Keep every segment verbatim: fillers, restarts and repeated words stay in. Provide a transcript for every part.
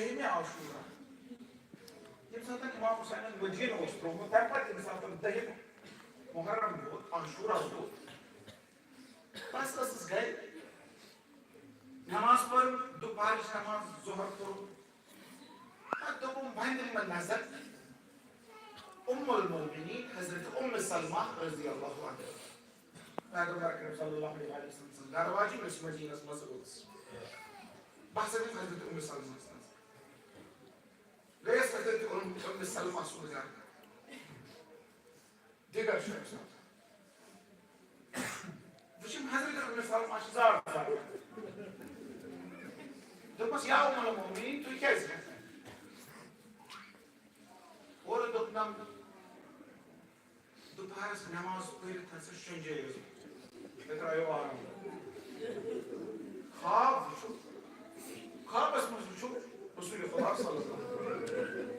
دٔہمہِ عاشورہ، ییٚمہِ ساتہٕ امام حسینن مدیٖنہٕ اوس ترٛوومُت، تَمہِ پتہٕ ییٚمہِ ساتہٕ دٔہِم محرم ووت، عاشورہ ووت، بس ٲسٕس گرِ۔ نماز پٔر، دُپہرٕچ نماز، ظہر پوٚر۔ پتہٕ دوٚپُم، وۄنۍ دِمہٕ بہٕ نظر ام المؤمنین حضرت ام سلمہ رضی اللہ عنہا۔ پیغمبر اکرم صلی اللہ علیہ وسلم سٕنٛز گرٕ واجِنۍ یۄس مدیٖنس منٛز ٲس۔ بہٕ ہسا دِمہٕ حضرت ام سلمہ سٕنٛز۔ گٔیَس حضرت ام، ام سلمہ سُنٛد گرٕ۔ دیٖدار چھُ أمِس آسان۔ وٕچھِم حضرت ام سلمہ چھِ زار زار۔ دوٚپمَس، یا ام المؤمنین، تُہۍ کیٛازِ گژھان؟ اورٕ دوٚپنَم، دُپہرَس نٮ۪ماز پٔرِتھ ہسا شۄنٛجے یوت۔ مےٚ ترٛایو آرام۔ خواب وٕچھُم، خوابَس منٛز وٕچھُم رسول خدا صلی اللہ علیہ وسلم۔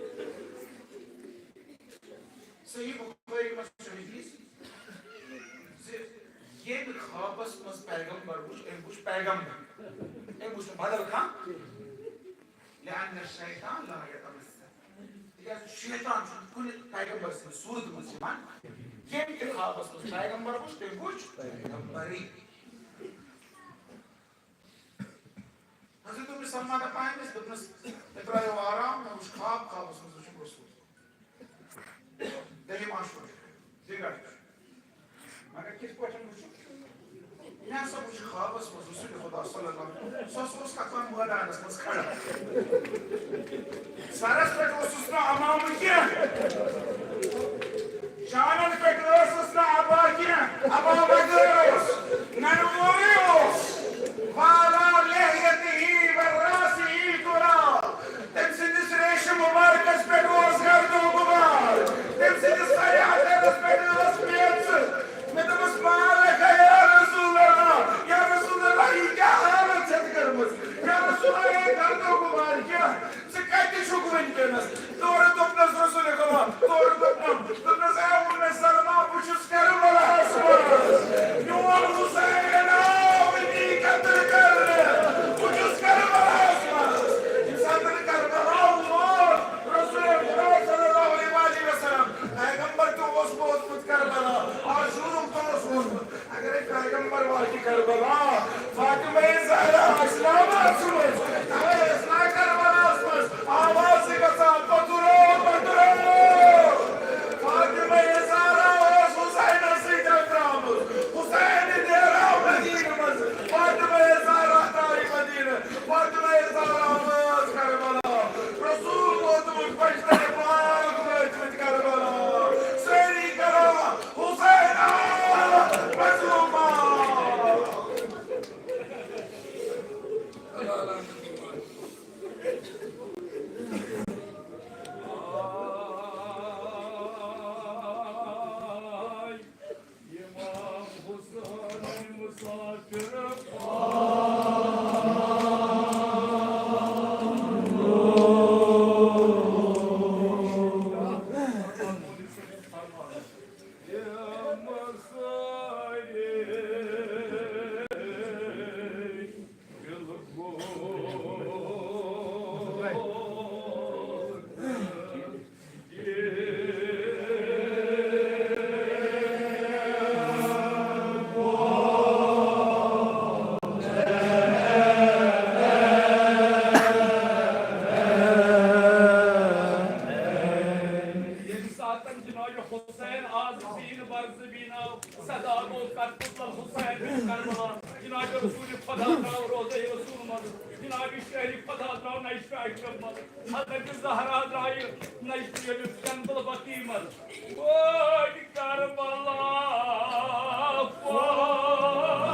صحیح بخاری منٛز چھُ حدیث زِ ییٚمۍ خوابس منٛز پیغمبر وُچھ، أمۍ وُچھ پیغمبر، أمۍ وُچھ نہٕ بدل کانٛہہ۔ لأن الشیطان لا یتمثل۔ تِکیازِ شیطان چھُنہٕ کُنہِ پیغمبر سٕنٛدِ صوٗرتہِ منٛز یِوان۔ ییٚمۍ تہِ خوابس منٛز پیغمبر وُچھ، تٔمۍ وُچھ پیغمبرٕے۔ حضرت ام سلمہ دپان أمِس، دوٚپنَس، مےٚ ترٛایو آرام، مےٚ وُچھ خواب، خوابَس منٛز وُچھُم رسول۔ دٔہِم عاشور، دِگہ۔ مگر کِتھ پٲٹھۍ وُچھُم؟ مےٚ ہسا وُچھ خوابَس منٛز رسول خدا صلی اللہ علیہ وسلم۔ سُہ ہسا اوس کتھ تام مٲدانَس منٛز کھڑا۔ سرس پٮ۪ٹھ اوسُس نہٕ عمامہٕ کینٛہہ۔ شانن پٮ۪ٹھ ٲسٕس نہٕ عبا کینٛہہ، عبا بغٲر اوس، ننہٕ وورٕے اوس۔ وعلی لحیتہ ورأسہ تراب۔ تٔمۍ سٕنٛدِس ریشہِ مُبارکس پٮ۪ٹھ اوس گردٕ غبار۔ تٔمۍ سٕنٛدِس سرِ اَتھس پٮ۪ٹھ ٲس میژ۔ مےٚ دوٚپُس، ما لک یا رسول اللہ، یا رسول اللہ، یہِ کیٛاہ حالت چھَتھ کٔرمٕژ؟ یا رسول اللہ، ہے گردٕ غبار کیٛاہ؟ ژٕ کتہِ چھُکھ وٕنکیٚنس؟ تورٕ دوٚپنس رسول خدا، تورٕ دوٚپنم، دوٚپنس، اے ام سلمہ، بہٕ چھُس کربلاہس منٛز۔ میون حسین آو مےٚ قتل کرنہٕ۔ بہٕ چھُس کربلاہس منٛز۔ ییٚمہِ ساتہٕ کربلا ووت، رسول خدا صلی اللہ علیہ وآلہ وسلم، پیغمبر تہِ اوس ووتمُت کربلا، عاشورُک تہِ اوس ووتمُت۔ اگرے پیغمبر واتہِ کربلا، فاطمہ زہرا آسہِ نا منٛز، توے ٲس نا کربلاہس منٛز آواز گژھان، "پتُرو، پتُرو۔" فاطمہ زہرا اوس حسینس سۭتۍ درٛامُت، حسین نیراو مدینہٕ منٛز، فاطمہ زہرا درٛایہِ مدینہٕ، فاطمہ زہرا وٲژ کربلا، رسول ووتمُت پشتر پاک وٲتمٕتۍ کربلا، سٲری کران حسینا مظلوما۔ امام حسین مسافر۔ ییٚمہِ ساتہٕ جناب حسین آز زیٖن بر زٔمیٖن آو، صدا گوٚو قد قتل الحسین من کربلا۔ جناب رسول خدا درٛاو روضہ رسول منٛز، جناب شہر خدا درٛاو نشر اشرف منٛز، حضرت زہرا درٛایہِ نشر ییٚمِس جنت البقیع منٛز۔ وٲتۍ کربلا، وٲتۍ۔